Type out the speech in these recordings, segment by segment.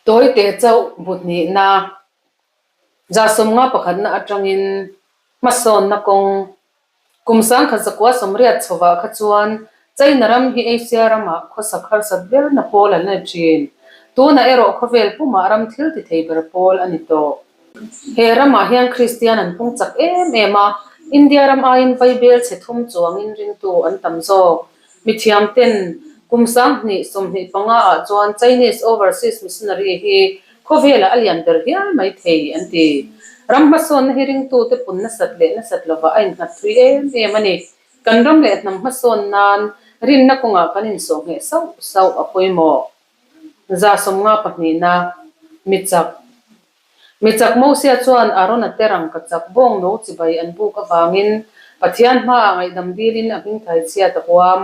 Tawite chauh bu hnihna 151 pakhatna atangin hmasawnna kawng kum 1980 chhovah kha chuan China ram hi Asia ramah khawsak harsat berna pawl an la ni thin. Tunah erawh khawvel pumah ram thil ti thei ber pawl a ni tawh. He ramah hian Kristian an pung chak em em a, India ram aiin Vaibel chhe thum chuangin ringtu an tam zawk. Mithiam ten kum 2025 ah chuan Chinese Overseas Missionary hi khawvelah a lian ber hial mai thei an ti. Ram hmasawnna hi ringtute pun nasat leh nasat lovah a innghat thui em em a ni. Kan ram leh hnam hmasawn nan rinna kawngah kan insawhngheh sauh sauh a pawimawh. 52 na, Mi chak. Mi chak Mosia chuan Arona te rangka chak bawng no chibai an buk avangin Pathian hmaah ngaihdam dilin a hming thai chhiat a huam.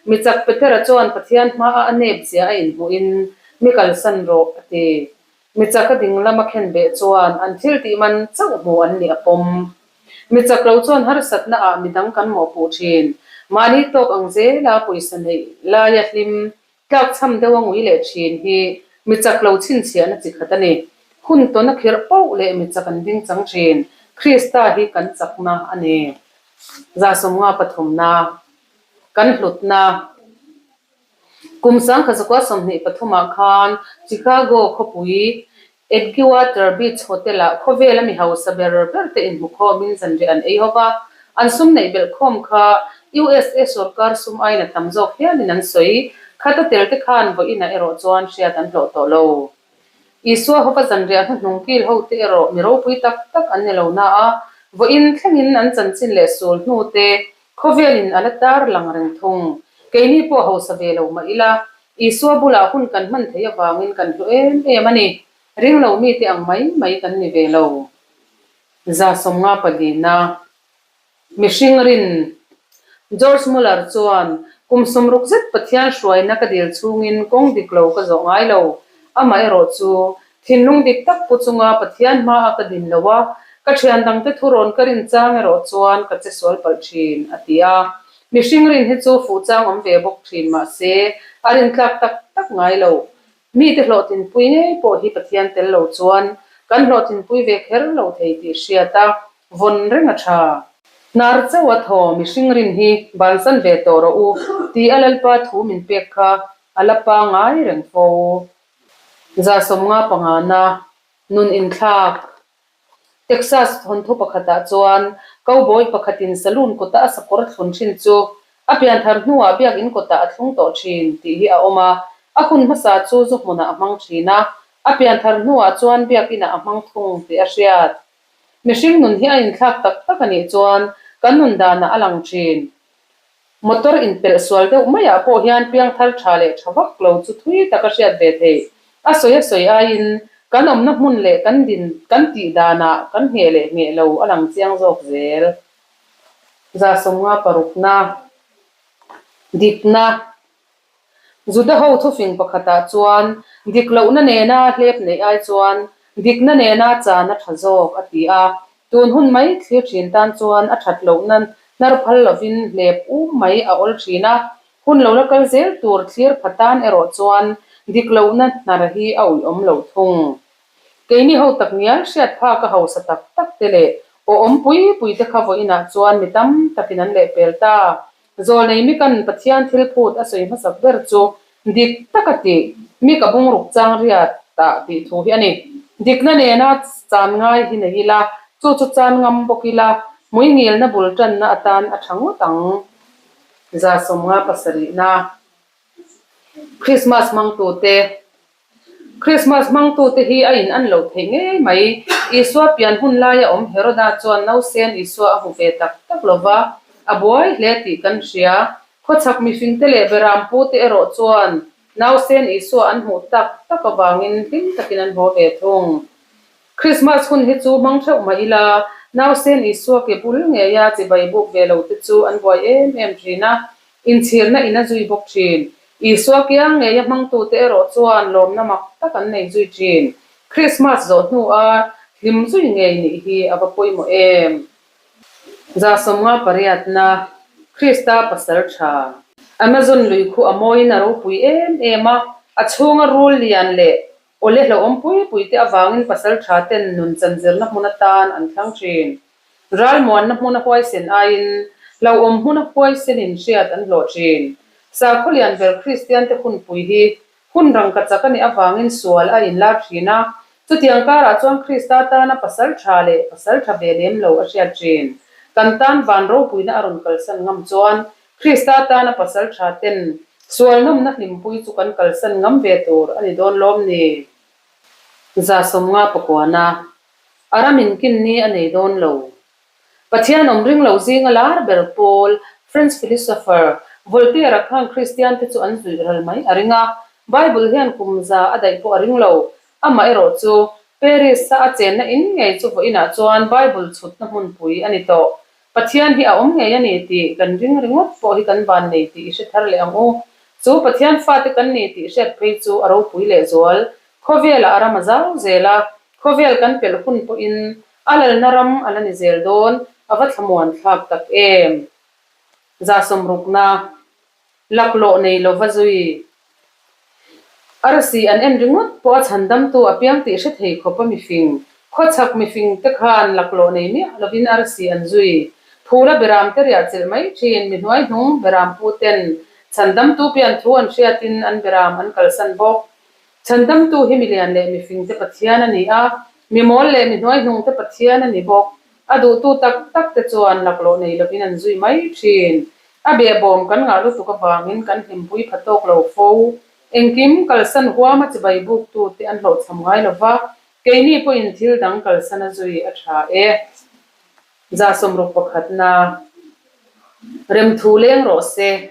Mi chak Petera chuan Pathian hmaah a nep zia a inhmuhin mi kalsan rawh a ti. Mi chak a ding lama khen beh chuan an thil tih man chauh hmu an nih a pawm. Mi chak lo chuan harsatna ah midang kan mawhpuh thin. Mahni tawk ang zela pawisa neih laia hlim Tlakchham deuh a ngui leh thin hi mi chak lo chhinchhiahna chi khat a ni. Hun tawn a khirh poh leh mi chak an ding chang thin. Krista hi kan chakna a ni. 53 pathumna, Kan hlutna. Kum 1923 ah khan Chicago khawpui Edgewater Beach Hotel-ah khawvela mi hausa ber ber te inhmukhawmin zanriah an ei ho va, an sum neih belh khawm kha USA sorkar sum aiin a tam zawk hialin an sawi. Khata tel te khan vawiinah erawh chuan hriat an hlawh tawh lo. Isua hova zanriah hnuhnung kil ho te erawh mi ropui tak tak an ni lo na a, vawiin thlengin an chanchin leh sul hnu te khawvelin a la tar lang reng thung. Keini pawh hausa ve lo mah ila, Isua bulah hun kan hman theih avangin kan hlu em em a ni. Ring lo mite ang mai mai kan ni ve lo. 54 palina Mihring rin George Muller chuan, Kum 60 zet Pathian hruaina ka dil chhungin kawng dik lo ka zawh ngai lo. Amaherawh chu, thinlung dik tak pu chunga Pathian hmaa ka din lo a, ka thian dangte thurawn ka rin chang erawh chuan ka che sual palh thin, a ti a. Mihring rin hi chu fuh chang awm ve bawk thin mahse a rin tlak tak tak ngai lo. Mite hlawhtlinpui ngei pawh hi Pathian tel lo chuan kan hlawhtlinpui ve kher lo thei tih hriat a vawn reng a tha. Hnar chauh a thaw mihring rin hi bansan ve tawh rawh u tih a Lalpa thu min pek kha a la pangai reng fo. 55 pangana nun inthlak Texas thawnthu pakhatah chuan cowboy pakhatin saloon kawta a sakawr thlun thin chu a pianthar hnuah biakinn kawtah a thlung tawh thin tih hi a awm a. A hun hmasa chu zu hmunah a hmang thin a, a pianthar hnuah chuan biakinah a hmang thung tih a hriat. Mihring nun hi a inthlak tak tak a nih chuan kan nun danah a lang thin. Motor inpelh sual deuh maiah pawh hian piangthar tha leh tha vak lo chu thui tak a hriat ve theih. A sawi a sawi aiin kan awmna hmun leh kan din kan tih danah kan ngheh leh ngheh lo a lang chiang zawk zel. 56 parukna, Dikna, Juda ho thufing pakhatah chuan dik lohna nena hlep neih ai chuan dikna nena chan a tha zawk a ti a. Tun hun mai thlir thin tan chuan a that lohna hnar phal lovin hlep um mai a awl thin a. Hun lo la kal zel tur thlir pha tan erawh chuan dik lohna hnar hi a uiawm lo thung. Keini ho tak ngial hriat phak a hausa tak tak te leh awhawm pui pui te kha vawiinah chuan mi tam takin an lehpel ta. Zawlnei Mikan Pathian thil phut a sawi hmasak ber chu dik taka tih, Mika bungruk chang riat ah tih thu hi a ni. Dikna nena chan ngai hi nei ila, chu chu chan ngam bawk ila, hmuingilna bul tanna atan a tha ngawt ang. 57 pasarihna Krismas hmangtute Krismas hmangtute hi a in an loh theih ngei mai. Isua pian hun laia awm Heroda chuan nausen Isua a hmu ve tak tak lo va, a buai hle tih kan hria. Khawchhak mihringte leh Berampute erawh chuan nausen Isua an hmuh tak tak avangin hlim takin an haw ve thung. Krismas hun hi chu hmang theuh mah ila, nausen Isua ke bul ngeia chibai buk ve lote chu an buai em em thin a, Inchhirna in a zui bawk thin. Isua kiang ngeia hmangtute erawh chuan lawmna mak tak an nei zui thin. Krismas zawh hnua hlim zui ngei nih hi a va pawimawh em? 58 pariatna, Krista pasal tha. Amazon lui khu a mawiin a ropui em em a, a chhunga rul lian leh. Awle hlauhawm pui pui te avangin pasaltha ten nun chanzirna hmun atan an thlang thin. Ralmuanna hmuna huaisen aiin hlauhawm hmuna huaisenin hriat an hlawh thin. Sakhaw lian ber Kristiante hunpui hi hun rangkachak a nih avangin sual a inlar thin a, chutiang karah chuan Krista tana pasal tha leh pasal tha ve lem lo a hriat thin. Kan tan van ropuina a rawn kalsan ngam chuan Krista tana pasal tha ten sual nawmna hlimpui chu kan kalsan ngam ve tur a ni dawn lawm ni? 150 pakuana A ram inkin ni a nei dawn lo. Pathian awm ring lo zinga lar ber pawl, French philosopher, Voltaire-a khan Kristiante chu an zuih ral mai a ring a, Bible hian kum za a daih pawh a ring lo. Amah erawh chu, Paris-a a chenna in ngei chu vawiinah chuan Bible chhutna hmunpui a ni tawh. Pathian hi a awm ngei a ni tih kan ring ringawt pawh hi kan van nei tih i hre thar leh ang u. Chu Pathian fate kan ni tih hriat phei chu a ropui lehzual. Khawvelah a ram a zau zel a, Khawvel kan pelh hun pawhin a lalna ram a la ni zel dawn, a va thlamuan thlak tak em? Zasawmrukna, laklawh nei lova zui. Arsi an en ringawt pawh a chhandamtu a piang tih hre thei khawp a mifing, khawchhak mifing te khan laklawh nei miah lovin arsi an zui. Phula beram te riah chilh mai thin, mi hnuai hnung beram pu ten chhandamtu pian thu an hriatin an beram an kalsan bawk. Chhandamtu hi milian leh mifingte Pathian a ni a, mi mawl leh mi hnuaihnungte Pathian a ni bawk. A duhtu tak takte chuan laklawh nei lovin an zui mai thin. A behbawm kan ngah lutuk avangin kan hlimpui pha tawk lo fo. Engkim kalsan huama chibai buktute an hlawhchham ngai lo va, keini pawhin thil dang kalsan a zui a tha e. 61 pakhatna Remthu leng rawh se.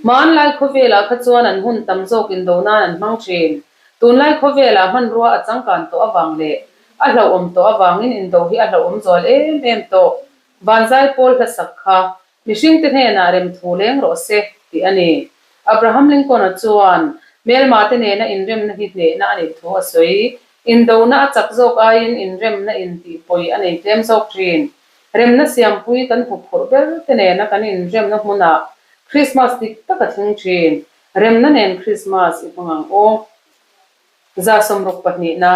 Hmanlai khawvelah kha chuan an hun tam zawk indo nan an hmang thin. Tunlai khawvelah hmanrua a changkan tawh avang leh a hlauhawm tawh avangin indo hi a hlauhawm zual em em tawh. Vanzai pawl hlasak kha mihringte hnenah remthu leng rawh se tih a ni. Abraham Lincoln-a chuan hmelmate nena inremna hi hnehna a nih thu a sawi. Indona a chak zawk aiin inremna intihpawi a nei tlem zawk thin. Remna siampui kan hmu phurh ber te nena kan inremna hmunah Krismas dik tak a thleng thin. Remna nen Krismas i hmang ang aw. 62 pahnihna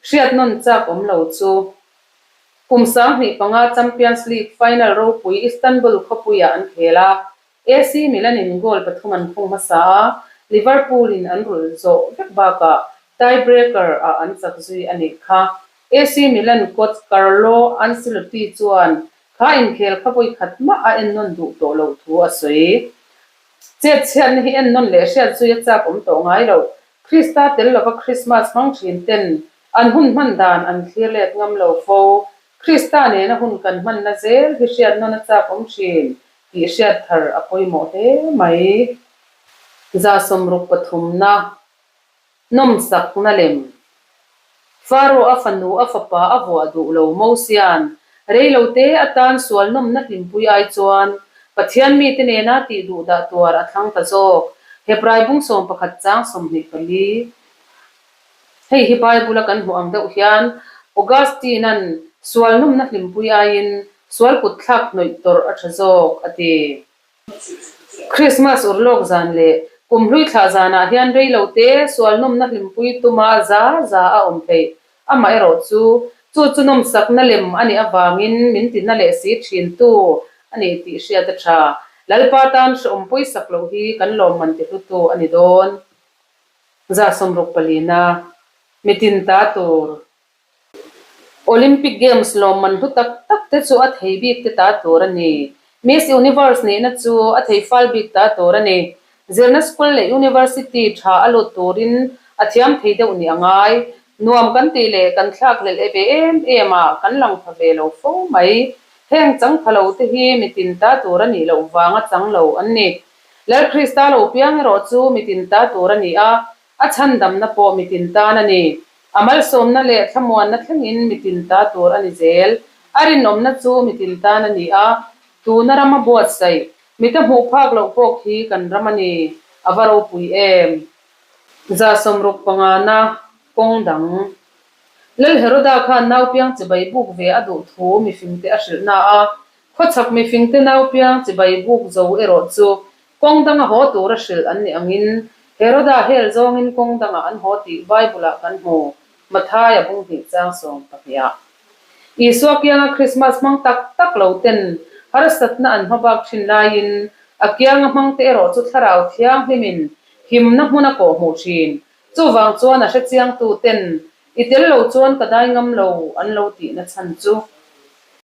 hriat nawn chak awm lo chu kum 25 Champions League final ropui Istanbul khawpuiah an khel a, AC Milan in goal pathum an khung hmasa a, Liverpool in an rulh zawh vek bakah tie-breaker ah an chak zui a nih kha. AC Milan coach Carlo Ancelotti chuan kha inkhel kha vawi khat mah a ennawn duh tawh loh thu a sawi. Chet chhiatna hi ennawn leh hriat zui a chak awm tawh ngai loh. Krista tel lova Christmas hmang thin ten an hun hman dan an thlir let ngam lo fo. Krista nena hun kan hmanna zel hi hriatnawn a chak awm thin. Tih hriat thar a pawimawh hle mai. 63 pathumna, nawmsakna lem. Faro a fanu a fapa a vuah duh lo Mosian reilote atan sual nawmna hlimpui ai chuan Pathian mite nena tih duh dah tuar a thlang ta zawk. Hebrai bung 11 chang 24. Hei hi Bible-a kan hmuh ang deuh hian Augustine-a'n sual nawmna hlimpui aiin sual kut thlak hnawih tawrh a tha zawk a ti. Krismas urlawk zan leh kum hlui thlah zanah hian rei lo te sual nawmna hlimpui tuma za za a awm theih. Amaherawh chu, chu chu nawmsakna lem a nih avangin min tina leh si thintu a ni tih hriat a tha. Lalpa tan hrehawm pawisak loh hi kan lawmman tihlutu a ni dawn. 64 palina, mitin ta tur. Olympic Games lawmman hlu tak tak te chu a thei bik te ta tur a ni. Miss Universe nihna chu a thei fal bik ta tur a ni. Zirna school leh university tha a lut turin a thiam thei deuh nih a ngai. Nuam kan tih leh kan thlakhlelh e ve em em a, kan lang pha ve lo fo mai. Heng chang pha lo te hi mitin ta tur a nih loh vanga chang lo an ni. Lal Krista lo piang erawh chu mitin ta tur a ni a, a chhandamna pawh mitin tan a ni. A malsawmna leh thlamuanna thlengin mitin ta tur a ni zel. A rinawmna chu mitin tan a ni a, tuna rama buatsaih, mita hmuh phak loh pawh khi kan ram a ni. A va ropui em! 65 pangana kawng dang. Lal Heroda khan naupiang chibai buk ve a duh thu mifingte a hrilh na a, Khawchhak mifingte naupiang chibai buk zo erawh chu kawng danga haw tura hrilh an nih angin. Heroda hel zawngin kawng dangah an haw tih Bible-ah kan hmu, Mathaia bung hnih chang sawm pahniha. Isua kianga Krismas hmang tak tak lo ten harsatna an hmabak thin laiin a kianga hmangte erawh chu thlarau thianghlimin himna hmun a kawhhmuh thin. Chuvang chuan a hrechiangtu ten i tel lo chuan ka dai ngam lo an lo tihna chhan chu.